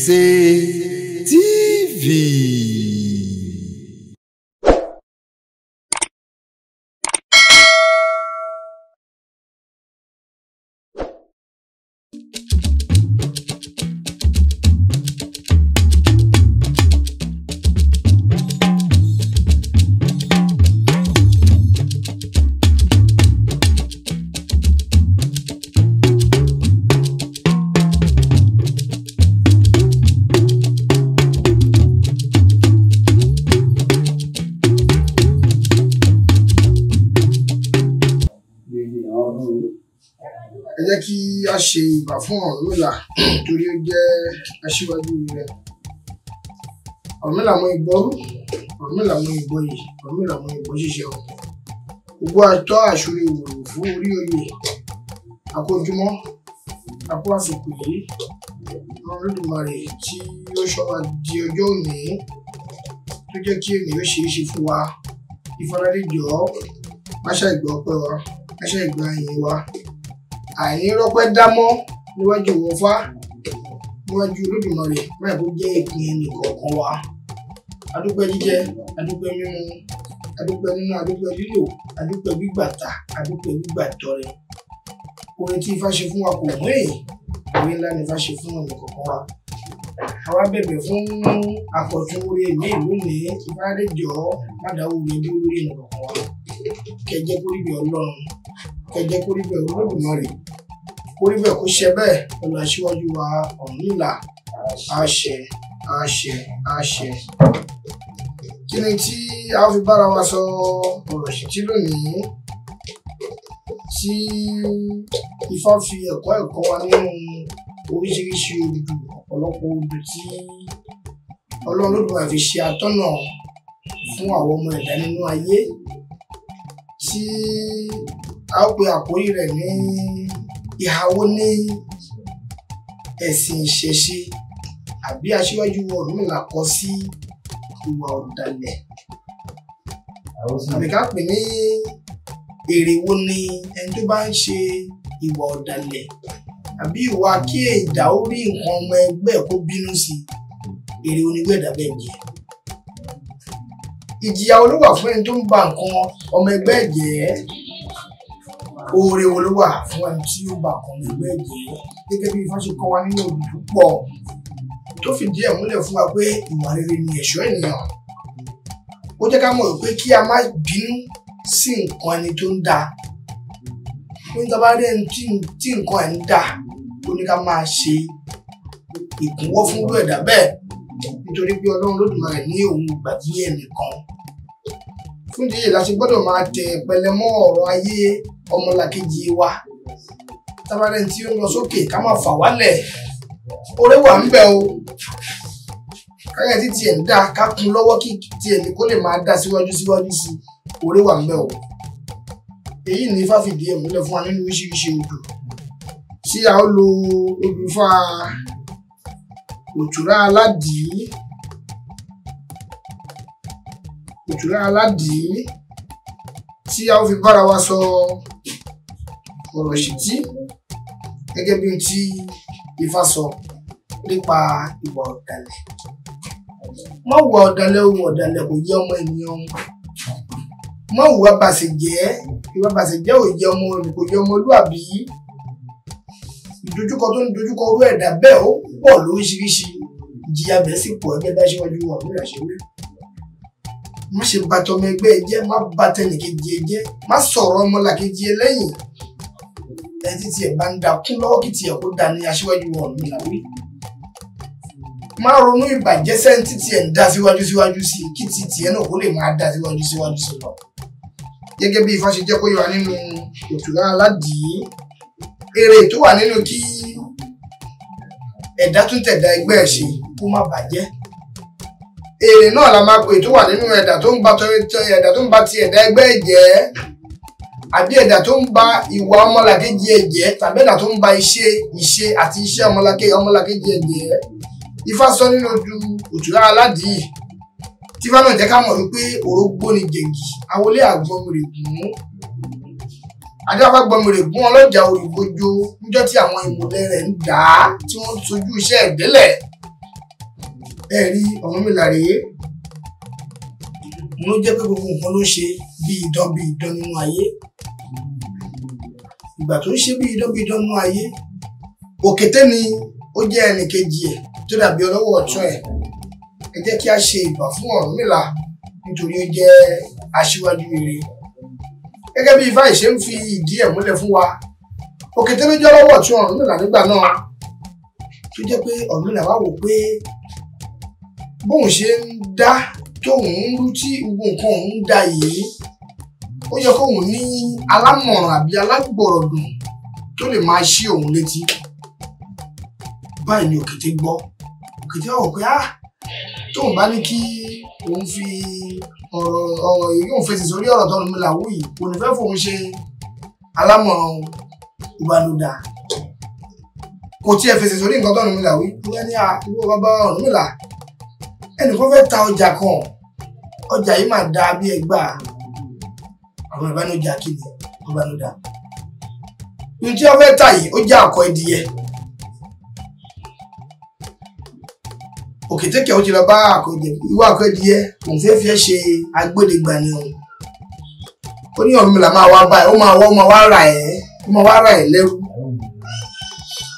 Oríyèsè TV. Ẹ jẹ́ kí a ṣe ìbà fún Ọ̀rúnmìlà torí ó jẹ́ aṣíwájú rẹ̀. Ọ̀rúnmìlà mọ ìgbọ́rú, Ọ̀rúnmìlà mọ ìgbọ́yè, Ọ̀rúnmìlà mọ ìgbọ́ ṣíṣe o. Gbogbo àtọ́ àṣírí ìwòrò fún orí oyè, àkójúmọ́, àkó àsìkò yìí, Olódùmarè tí ó ṣọ́ wa di ọjọ́ òní tó jẹ́ kí ènìyàn ṣe é ṣe fún wa. Ìfaradìjọ́, máṣá ìgbà ọpẹ́ wa, máṣá ìgbà ìyìn wa. Àìní rọpẹ́ dámọ́ níwájú Ọfá, níwájú Olódùmarè, báyìí kó jẹ́ ìpín ẹnì kọ̀ọ̀kan wa. Adúpẹ́ jíjẹ, adúpẹ́ mímu, adúpẹ́ nínú, adúpẹ́ lílò, adúpẹ́ gbígbàtà, adúpẹ́ gbígbà tọrẹ. Oore tí Ifá ṣe fún wa kò mú èyí, oore ńlá ni Ifá ṣe fún ẹnì kọ̀ọ̀kan wa. Àwa bẹ̀bẹ̀ fún àkọ̀tun oore mi lónìí, Ìfáradéjọ́ má dáwọ́ oore dúró lórí ẹnì kọ̀ọ̀kan wa. Kẹjẹ́ kó rí bí Ọlọ́run, kẹjẹ́ kó rí bẹ́ẹ̀ Olódùmarè, kó rí bẹ́ẹ̀ kó ṣe bẹ́ẹ̀ pẹ̀lú aṣíwájú wa Ọ̀rúnmìlà. Àṣẹ, àṣẹ, àṣẹ. Kí ni tí a fi bára wa sọ ọ̀rọ̀ ṣìtí lónìí tí Ifá fi ẹ̀kọ́ ẹ̀kọ́ wa nínú oríṣiríṣi odù, ọ̀pọ̀lọpọ̀ odù tí Ọlọ́run Olódùmarè fi ṣe atọ́nà fún àwọn ọmọ ẹ̀dá nínú ayé, tí a ó pe àkórí rẹ̀ ní ìhàwó ní ẹ̀sìn ìṣẹ̀ṣe àbí aṣíwájú Ọ̀rúnmìlà kọ sí ìwà ọ̀dàlẹ̀, àbí ká pè ní èrè wo ni ẹni tó bá ń ṣe ìwà ọ̀dàlẹ̀ àbí ìwà kí ẹ̀dá ó rí nǹkan ọmọ ẹgbẹ́ kó bínú sí, èrè onígbẹ́ ẹ̀dá bẹ́ẹ̀ jẹ́. Ìjìyà wo ló wà fún ẹni tó ń ba nǹkan ọmọ ẹgbẹ́ jẹ́? Oore wo ló wà fún ẹni tí ó ba nǹkan ọmọ ẹgbẹ́ jẹ́? Gẹ́gẹ́ bí Ifá ṣe kọ́ wa nínú odù púpọ̀ tó fìdí ẹ̀ múlẹ̀ fún wa pé ìwà rere ni ẹ̀ṣọ́ ènìyàn. Ó jẹ́ ká mọ̀ pé kí a má bínú sí nǹkan ẹni tó ń da. Ní tá bá rí ẹni tí nǹkan ẹ̀ ń da, ó ní ká máa ṣe ìkúnwọ́ fún irú ẹ̀dá bẹ́ẹ̀, nítorí pé Ọlọ́run Olódùmarè ní òun gbàgbé ẹnìkan. Fún ìdí èyí la ṣe gbọ́dọ̀ máa tẹ pẹlẹ mọ́ ọ̀rọ̀ ayé ọmọlàkejì wa. Tá bá rí ẹni tí ó ń lọ sókè ká má fà wálẹ̀. Oore wà ńbẹ̀ o. Káyọ̀ tí tiẹ̀ ń dá ká kún lọ́wọ́ kí tiẹ̀ ní kó lè máa dá síwájú síwájú sí i. Oore wà ńbẹ̀ o. Èyí ni Ifá fìdí ẹ̀ múlẹ̀ fún wa nínú oríṣiríṣi odù tí a ó lo odù Ifá Òtúrá Aládìí, Òtúrá Aládìí tí a ó fi bára wa sọ ọ̀rọ̀ ìṣítí gẹ́gẹ́ bí ohun tí Ifá sọ nípa ìwà ọ̀dàlẹ̀. Má hùwà ọ̀dàlẹ̀, ohun ọ̀dàlẹ̀ kò yẹ ọmọ ènìyàn. Má hùwà bàṣẹ̀jẹ́, ìwà bàṣẹ̀jẹ́ ò yẹ ọmọ ènìyàn, kò yẹ ọmọlúàbí. Ìdojúkọ tó ń dojúkọ orú ẹ̀dá bẹ́ẹ̀ ó pọ̀ lóríṣiríṣi, ìjìyà bẹ́ẹ̀ sì pọ̀ gẹ́gẹ́ bí aṣíwájú Ọ̀rúnmìlà ṣe wí. Má ṣe bà tọmọ ẹgbẹ́ ẹ jẹ́, má bà tẹnìkejì ẹ jẹ́, má sọ̀rọ̀ ọmọlàkejì ẹ lẹ́yìn. Ẹni tí tiẹ̀ bá ń da kún lọ́wọ́ kí tiẹ̀ kó da ní aṣíwájú Ọ̀rúnmìlà wí. Má ronú ìbàjẹ́ sẹ́ni tí tiẹ̀ ń dá síwájú síwájú sí, kí ti tiẹ̀ náà kó lè máa dá síwájú síwájú sí lọ. Gẹ́gẹ́ bí Ifá ṣe jẹ́ kó yé wa nínú Òtúrá Aládìí, èrè tó wà nínú kí ẹ̀dá tún tẹ̀dá ẹgbẹ́ ẹ̀ ṣe kó má bàjẹ́. Èrè náà la máa pè tó wà nínú ẹ̀dá tó ń ba ẹ̀dá tó ń ba ti ẹ̀dá ẹgbẹ́ ẹ̀ jẹ́, àbí ẹ̀dá tó ń ba ìwà ọmọlàkejì ẹ̀ jẹ́, tàbí ẹ̀dá tó ń ba iṣẹ́ ìṣe àti iṣẹ́ ọmọlàkejì ẹ̀ jẹ́. Ifá sọ nínú odù Òtúrá Aládìí tí Ifá náà jẹ́ ká mọ̀ wípé orógbó ni jẹ̀gì, awolé àgbọnmìrègún, Adéwàfá gbọmìrègún ọlọ́jà òrìgbòjo níjọ́ tí àwọn ìmùlẹ̀ rẹ̀ ń dà á tí wọ́n ń sojú iṣẹ́ ìdílẹ̀. Ẹ rí Ọ̀rúnmìlà rèé, ló jẹ́ pé gbogbo nǹkan ló ń ṣe bí idán bí idán nínú ayé. Ìgbà tó ń ṣe bí idán bí idán nínú ayé, òkété ni ó jẹ́ ẹnì kejì ẹ̀ tó dàbí ọlọ́wọ́ ọ̀tún ẹ̀. Ẹ jẹ́ kí a ṣe ìbà fún Ọ̀rúnmìlà nítorí ó jẹ́ aṣíwájú rere. Gẹ́gẹ́ bí Ifá ìṣe ń fi ìdí ẹ̀ múlẹ̀ fún wa, òkété ló jẹ́ ọlọ́wọ́ ọ̀tún Ọ̀rúnmìlà nígbà náà, tó jẹ́ pé Ọ̀rúnmìlà wá wò pé bóun ṣe ń dá tóun ń rú tí gbogbo nǹkan òun ń dá yìí, ó yẹ kóun ní alámọ̀ràn àbí alágbọ̀rọ̀dùn tó lè máa ṣí òun létí. Báyìí ni òkété gbọ́. Òkété wá wò pé tóun bá ní kí òun fi ọ̀rọ̀ ọ̀rọ̀ yìí òun fèsì sórí ọ̀rọ̀ tọ́rùnmìlà wí yìí, kò ní fẹ́ fòun ṣe alámọ̀ràn ìbànúdà. Kò tiẹ̀ fèsì sórí nǹkan tọ́rùnmìlà wí. Ó ní ìwọ bàbá Ọ̀rúnmìlà, ẹnìkan fẹ́ ta ọjà kan, ọjà yìí máa da bí ẹgbàá. Àwọn ìbánújà kí ni ìbánúdà? Ohun tí wọ́n fẹ́ tà yìí ó jẹ́ àkọ́ ẹdìyẹ. Òkété kẹ̀ ó ti lọ bá àkọ́ ẹdìyẹ. Ìwọ àkọ́ ẹdìyẹ, òun fẹ́ fi ẹ́ ṣe agbódegbà ni òun. Ó ní Ọ̀rúnmìlà máa wá báyìí, ó máa wá, ó máa wá rà ẹ́, ó máa wá rà ẹ́ lẹ́rú.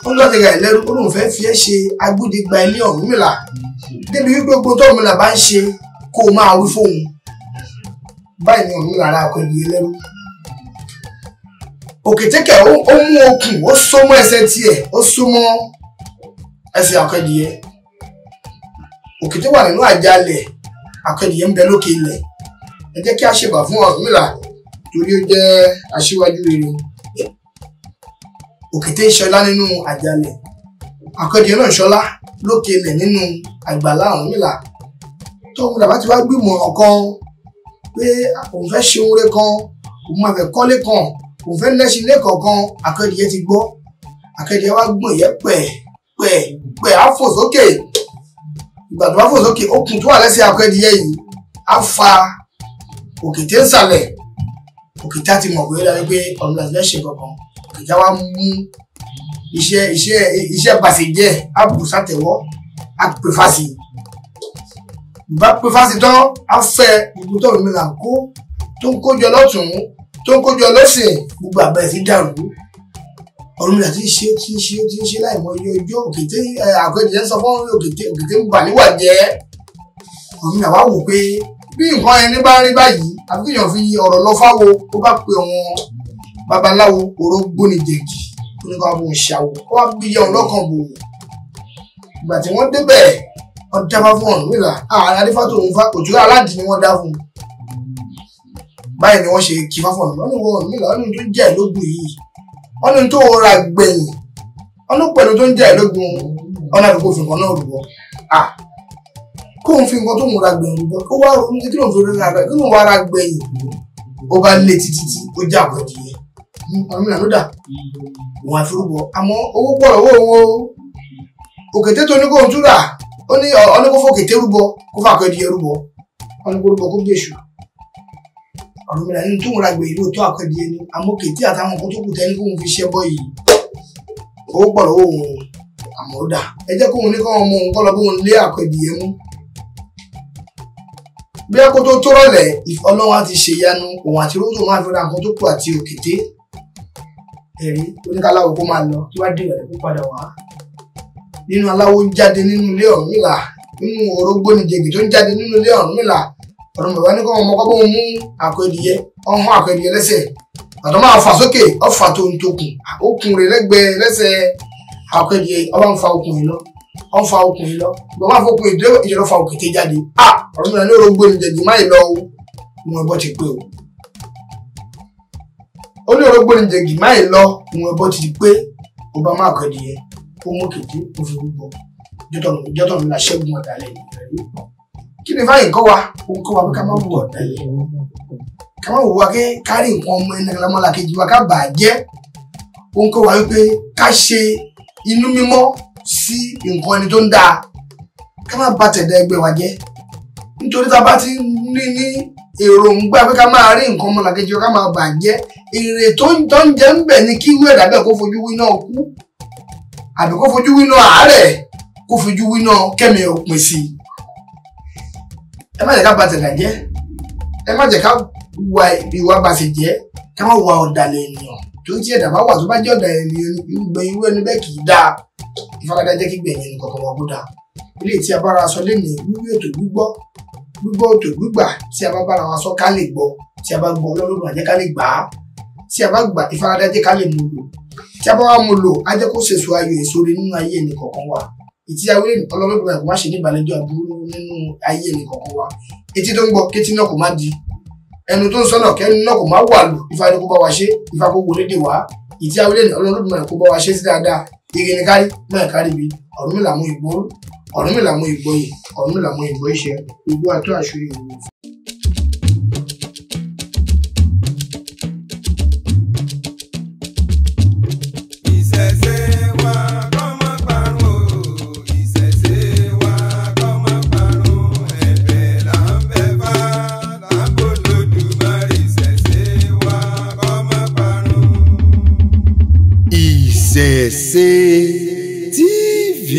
Ó ń lọ́ọ́ ti rà ẹ́ lẹ́rú, ó lóun fẹ́ fi ẹ́ ṣe agbódegbà ilé Ọ̀rúnmìlà. Débi wípé gbogbo tó Ọ̀rúnmìlà bá ń ṣe kó o máa wí fóun. Báyìí ni Ọ̀rúnmìlà ra àkọ́ ẹdìyẹ lẹ́rú. Òkété kẹ̀ ó mú okùn, ó so mọ́ ẹsẹ̀ tiẹ̀, ó so mọ́ ẹsẹ̀ àkọ́ ẹdìyẹ. Òkété wà nínú àjàalẹ̀, àkọ́ ẹdìyẹ ń bẹ lókè ilẹ̀. Ẹ jẹ́ kí a ṣèbà fún Ọ̀rúnmìlà torí ó jẹ́ aṣíwájú rere. Òkété ń ṣọlá nínú àjàalẹ̀, àkọ́ ẹdìyẹ náà ń ṣọlá lókè ilẹ̀ nínú àgbàlá Ọ̀rúnmìlà. Tó Ọ̀rúnmìlà bá ti wá gbìmọ̀ràn kan pé òun fẹ́ ṣe oore kan, òun máa fẹ́ kọ́lé kan, òun fẹ́ lẹ́ṣin lẹ́kọ̀ọ́ kan, àkọ́ ẹdìyẹ ti gbọ́. Àkọ́ ẹdìyẹ wá gbọ̀n ìyẹ́ pẹ̀ pẹ̀ pẹ̀, á fò sókè. Ìgbà tó bá fò sókè, okùn tó wà lẹ́sẹ̀ àkọ́ ẹdìyẹ yìí á fa òkété nsàlẹ̀. Òkété á ti mọ̀ pé ó dàbí pé Ọ̀rúnmìlà ti fẹ́ ṣe kankan. Òkété á wá mú iṣẹ́ iṣẹ́ iṣẹ́ bàṣẹ̀jẹ́, á bù sátẹ̀wọ́, á pè fásì. Bá pè fásì tán, á fẹ́ gbogbo tó Ọ̀rúnmìlà ń kó, tó ń kójọ lọ́tùn, tó ń kójọ lọ́sìn, gbogbo àbẹ̀ sí dàrú. Ọ̀rúnmìlà ti ń ṣe, ti ń ṣe, ti ń ṣe láìmọye ọjọ́. Òkété àkọ́ ẹdìyẹ ń sọ fún òkété, òkété ń bà níwà jẹ́. Ọ̀rúnmìlà wá wò pé bí nǹkan ẹni bá rí báyìí, àfi kéèyàn fi ọ̀rọ̀ lọ fáwo. Ó bá pe àwọn babaláwo orógbónijẹ̀gì, ó ní ká wá bóun ṣàwò, kó wá bí yẹun lọ́kàn bò. Ìgbà tí wọ́n débẹ̀, wọ́n dábàá fún Ọ̀rúnmìlà. Adífá tó ń fa òtún aládìí ni wọ́n dá fún un. Báyìí ni wọ́n ṣe kí fáfọ̀ ọ̀rúnmìlà. Wọ́n ní wọ́n Ọ̀rúnmìlà, wọ́n ní tó ń jẹ́ ìlógun yìí, wọ́n ní tó ra gbẹ̀yìn, wọ́n ní pẹ̀lú tó ń jẹ́ ìlógun, wọ́n náà fi kó fi nǹkan náà rúbọ. Kóun fi nǹkan tó ń ra gbẹ̀yìn rúbọ, ó wá ronú kí lóun fi ra gbẹ̀yìn, kí lóun wá ra gbẹ̀yìn. Ó bá lé títí tí ó jẹ́ àkọ́ ẹdìyẹ. Ọ̀rúnmìlà ló dà, òun àfi rúbọ. Àmọ́ owó pọ̀ lọ́wọ́ òun o. Òkété tó ní kóun túrà, ó ní ọ̀ní kó fòkété rúbọ, kó fàkọ́ ẹdìyẹ rúbọ, ọ̀ní kó rúbọ kó gbèsù. Ọ̀rúnmìlà ní tóun ra gbẹ̀yìn lóòótọ́ àkọ́ ẹdìyẹ ni, àmọ́ òkété àtàwọn nǹkan tó kù tẹ́ ní kóun fi ṣẹ́ bọ́ yìí, owó pọ̀ lọ́wọ́ òun o. Àmọ́ ó dà, ẹ jẹ́ kóun ní kọ́ ọmọ òun kọ́ lọ bóun lé àkọ́ ẹdìyẹ mú. Bí a kó tó tó rọ̀lẹ́, Ọlọ́run á ti ṣe ìyanu, òun àti owó tó máa fi ra nǹkan tó kù àti òkété. Ẹ̀rí oníkàláwo kó máa lọ, tó bá dé ìrọ̀lẹ́ kó padà wá. Nínú aláwo ń jáde nínú ilé Ọ̀rúnmìlà, nínú orógbónijẹ̀gì tó ń jáde nínú ilé Ọ̀rúnmìlà, Ọ̀rúnmìlà wá ní kọ́ ọmọ kọ́ bóun mú àkọ́ ẹdìyẹ, ọ̀hún àkọ́ ẹdìyẹ lẹ́sẹ̀. Àtọ́ máa fà sókè, ó fà tó ń tokùn, okùn rẹ̀ lẹ́gbẹ̀ẹ́ lẹ́sẹ̀ àkọ́ ẹdìyẹ, ó bá ń fa okùn yìí lọ, ó ń fa okùn yìí lọ. Bọ́ máa fokùn yìí dé, ìjọba fa òkété jáde. Ọ̀rúnmìlà ní orógbónijẹ̀gì má yìí lọ o, ìwọ̀n ẹbọ ti pé o. Ó ní orógbónijẹ̀gì má yìí lọ, ìwọ̀n ẹbọ ti pé. Ó bá má àkọ́ ẹdìyẹ, ó mú òkété, ó fi rúbọ. Jọ́tọ̀ mi la ṣẹ́gun ọ̀dàlẹ̀. Kí ni fáyìn kọ́ wa? Ó ń kọ́ wa pé ká má wù ọ̀dàlẹ̀. Ká má wù wá ké kárí nǹkan ọmọ ẹni ọmọlàkejì wa ká bà á jẹ́. Ó ń kọ́ wa wípé ká ṣe inú mímọ́ sí nǹkan ẹni tó ń dáa. Ká má bà tẹ̀dá ẹgbẹ́ wa jẹ́. Nítorí tá a bá ti ní ní èròǹgbà pé ká máa rí nǹkan ọmọlàkejì wa ká máa bà á jẹ́, èrè tó ń jẹ ń bẹ̀ ni kí irú ẹ̀dá bẹ́ẹ̀ kó fojú wí náà kú, àbí kó fojú wí náà àárẹ̀, kó fojú wí náà kẹ́mi òpin sí i. Ẹ má jẹ́ ká bà tẹ̀dá jẹ́, ẹ má jẹ́ ká wà ìwà bàṣẹ jẹ́, ká má wà ọ̀dàlẹ̀ ènìyàn. Torí tí ẹ̀dá bá wà tó bá jẹ́ ọ̀dàlẹ̀ ènìyàn, irú ẹni bẹ́ẹ̀ kì í dáa. Ìfaradà jẹ́ kí gbẹ̀yìn ẹnì kọ̀ọ̀kan wa kó dáa. Ilé tí a bára sọ lénìí, wíwí ètò gbígbọ́, gbígbọ́ ètò gbígbà, tí a bá bára wa sọ ká lè gbọ́, tí a bá gbọ́ Ọlọ́run á jẹ́ ká lè gbà á, tí a bá gbà ìfaradà jẹ́ ká lè mú lò, tí a bá wá mú lò á jẹ́ kó sèso ayọ̀ èso rere nínú ayé ẹnì kọ̀ọ̀kan wa. Ìtí awé Ọlọ́run kò má ṣe ní ìbàlẹ́jọ́ aburú nínú ayé ẹnì kọ̀ọ̀kan wa. Etí tó ń gbọ́ kétí náà kò má di, ẹnu tó ń sọ́nà kẹ́nu náà kò má wà lù. Ifá ni kó bá wa ṣe, Ifá kó wọlé dè wá. Ìtí awé Ọlọ́run kó bá wa ṣe sí dáadáa. Ire ni kárí mẹ́rin kárí bi. Ọ̀rúnmìlà mú ìgbó, Ọ̀rúnmìlà mú ìgbóyè, Ọ̀rúnmìlà mú ìgbó iṣẹ́, gbogbo àtọ́ àṣírí ìwò. Ìṣẹ̀ṣe wa kó má parun o, ìṣẹ̀ṣe wa kó má parun, ẹ̀bẹ̀ là ń bẹ̀ fá, là ń bọ̀ lódùmarè, ìṣẹ̀ṣe wa kó má parun. Ìṣẹ̀ṣe TV.